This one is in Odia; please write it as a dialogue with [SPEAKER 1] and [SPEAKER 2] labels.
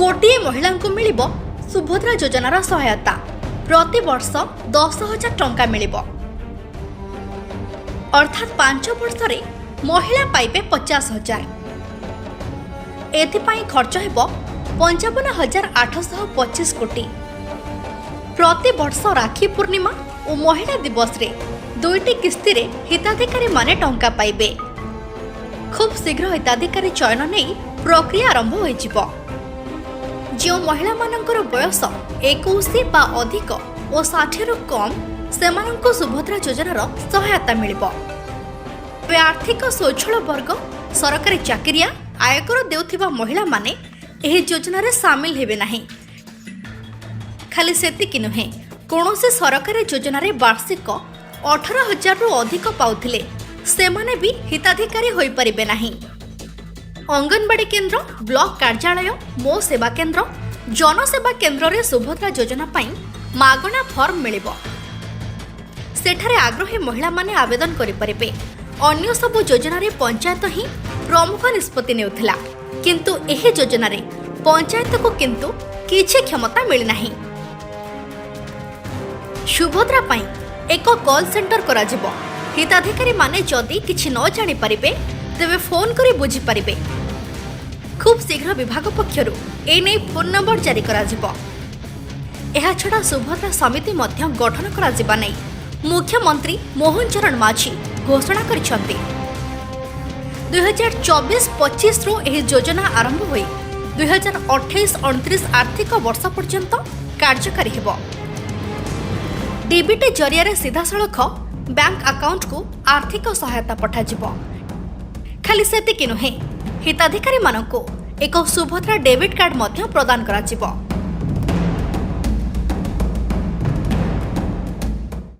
[SPEAKER 1] କୋଟିଏ ମହିଳାଙ୍କୁ ମିଳିବ ସୁଭଦ୍ରା ଯୋଜନାର ସହାୟତା। ପ୍ରତିବର୍ଷ 10,000 ଟଙ୍କା ମିଳିବ। ଅର୍ଥାତ୍ 5 ବର୍ଷରେ ମହିଳା ପାଇବେ 50,000। ଏଥିପାଇଁ ଖର୍ଚ୍ଚ ହେବ 55,825 କୋଟି। ପ୍ରତିବର୍ଷ ରାକ୍ଷୀ ପୂର୍ଣ୍ଣିମା ଓ ମହିଳା ଦିବସରେ ଦୁଇଟି କିସ୍ତିରେ ହିତାଧିକାରୀମାନେ ଟଙ୍କା ପାଇବେ। ଖୁବ୍ ଶୀଘ୍ର ହିତାଧିକାରୀ ଚୟନ ନେଇ ପ୍ରକ୍ରିୟା ଆରମ୍ଭ ହୋଇଯିବ। ଯେଉଁ ମହିଳାମାନଙ୍କର ବୟସ 21 ବା ଅଧିକ ଓ 60ରୁ କମ୍, ସେମାନଙ୍କୁ ସୁଭଦ୍ରା ଯୋଜନାର ସହାୟତା ମିଳିବ। ତେବେ ଆର୍ଥିକ ସ୍ୱଚ୍ଛଳ ବର୍ଗ, ସରକାରୀ ଚାକିରିଆ, ଆୟକର ଦେଉଥିବା ମହିଳାମାନେ ଏହି ଯୋଜନାରେ ସାମିଲ ହେବେ ନାହିଁ। ଖାଲି ସେତିକି ନୁହେଁ, କୌଣସି ସରକାରୀ ଯୋଜନାରେ ବାର୍ଷିକ 18,000ରୁ ଅଧିକ ପାଉଥିଲେ ସେମାନେ ବି ହିତାଧିକାରୀ ହୋଇପାରିବେ ନାହିଁ। ଅଙ୍ଗନବାଡି କେନ୍ଦ୍ର, ବ୍ଲକ କାର୍ଯ୍ୟାଳୟ, ମୋ ସେବା କେନ୍ଦ୍ର, ଜନସେବା କେନ୍ଦ୍ରରେ ସୁଭଦ୍ରା ଯୋଜନା ପାଇଁ ମାଗଣା ଫର୍ମ ମିଳିବ। ସେଠାରେ ଆଗ୍ରହୀ ମହିଳାମାନେ ଆବେଦନ କରିପାରିବେ। ଅନ୍ୟ ସବୁ ଯୋଜନାରେ ପଞ୍ଚାୟତ ହିଁ ପ୍ରମୁଖ ନିଷ୍ପତ୍ତି ନେଉଥିଲା, କିନ୍ତୁ ଏହି ଯୋଜନାରେ ପଞ୍ଚାୟତକୁ କିନ୍ତୁ କିଛି କ୍ଷମତା ମିଳିନାହିଁ। ସୁଭଦ୍ରା ପାଇଁ ଏକ କଲ୍ ସେଣ୍ଟର କରାଯିବ। ହିତାଧିକାରୀମାନେ ଯଦି କିଛି ନ ଜାଣିପାରିବେ, ତେବେ ଫୋନ୍ କରି ବୁଝିପାରିବେ। ଖୁବ୍ ଶୀଘ୍ର ବିଭାଗ ପକ୍ଷରୁ ଏନେଇ ଫୋନ୍ ନମ୍ବର ଜାରି କରାଯିବ। ଏହାଛଡ଼ା ସୁଭଦ୍ରା ସମିତି ମଧ୍ୟ ଗଠନ କରାଯିବା ନେଇ ମୁଖ୍ୟମନ୍ତ୍ରୀ ମୋହନ ଚରଣ ମାଝୀ ଘୋଷଣା କରିଛନ୍ତି। 2024-25ରୁ ଏହି ଯୋଜନା ଆରମ୍ଭ ହୋଇ 2028-29 ଆର୍ଥିକ ବର୍ଷ ପର୍ଯ୍ୟନ୍ତ କାର୍ଯ୍ୟକାରୀ ହେବ। ଡିବିଟି ଜରିଆରେ ସିଧାସଳଖ ବ୍ୟାଙ୍କ ଆକାଉଣ୍ଟକୁ ଆର୍ଥିକ ସହାୟତା ପଠାଯିବ। ଖାଲି ସେତିକି ନୁହେଁ, ହିତାଧିକାରୀମାନଙ୍କୁ ଏକ ସୁଭଦ୍ରା ଡେବିଟ୍ କାର୍ଡ ମଧ୍ୟ ପ୍ରଦାନ କରାଯିବ।